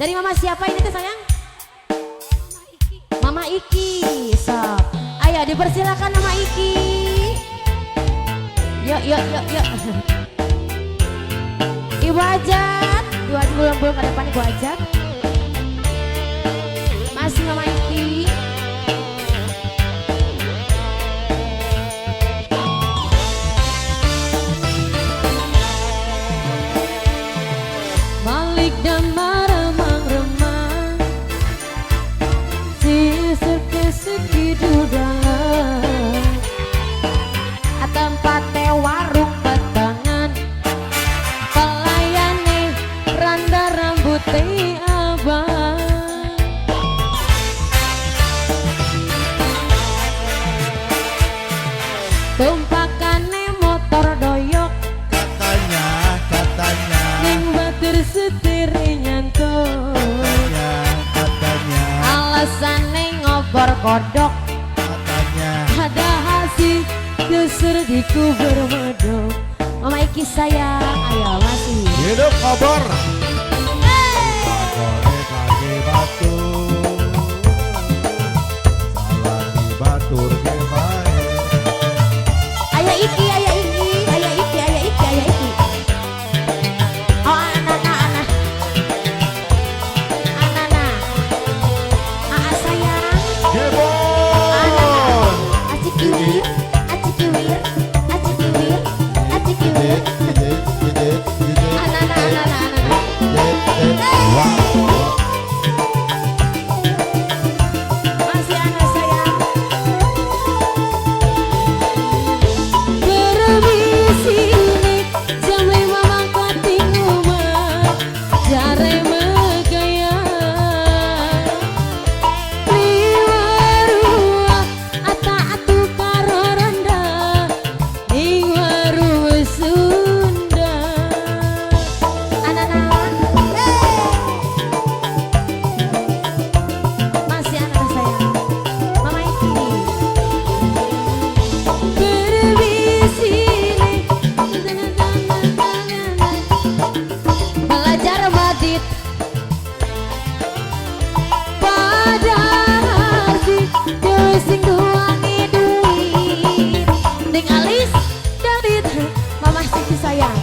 Dari mama siapa ini teh, sayang? Mama Iki. Sok. Ayo dipersilakan, Mama Iki. Yuk, yuk, yuk, yuk. Ibu Ajat, dua belum belum ke depan, Ibu Ajat. Masih Mama Iki. Malik dan maremang-remang, sisir ke sekidul dalam, tempate warung petangan, pelayane randa rambute abang, tumpakane motor doyok. Katanya, katanya. Ning batur setir nyantuk. Katanya, katanya. Alasane ngobor kodok. Katanya. Ada hasil desur dikubur medok. Mama Iki sayang, ayo masih. Hidup ngobor. Hey! Pakone kage batu. Salah di batur ge bae. Ayo Iki, ayo Iki, ayo Iki, ayo Iki, ayo Iki. Oh, anak, anak. Anak. Aa sayang. Gebon. Acik kiwir, acik kiwir, acik kiwir, acik kiwir. Anak, anak, anak, anak. Wah. Masih anak sayang. Permisi ini jam 5 mangkat ing omah, jare megaya. Liwarua ata atu karo randa ning warung Sunda. Anak-anak, masih anak sayang. Mama Iki. Permisi belajar madit, padahal sih dewe sing duwangi duit ning alis dalit. Mama Siti sayang.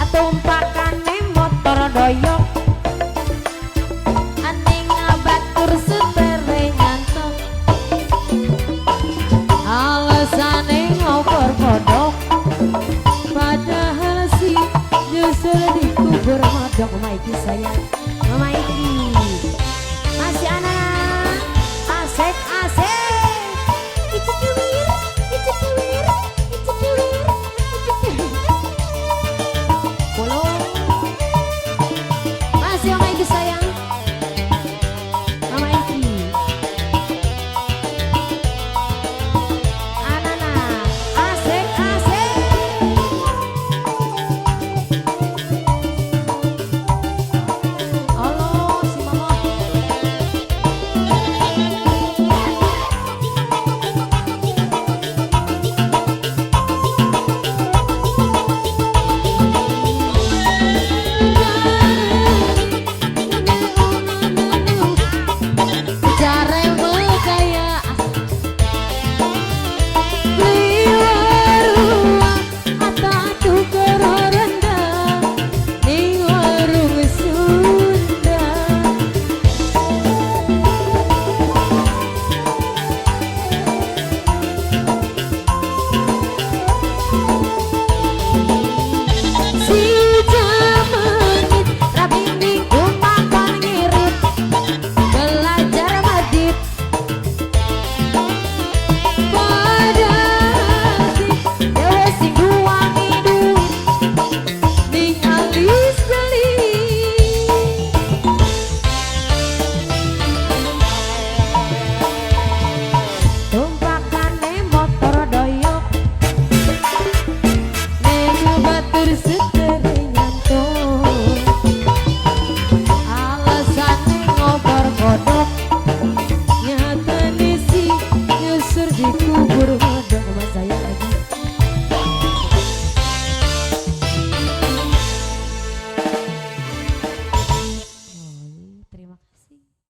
Tumpakane motor doyok, aning ngabatur setere ngantuk, alasane ngopor kodok, padahal si nyusul dikubur modok. Mama Iki sayang. Mama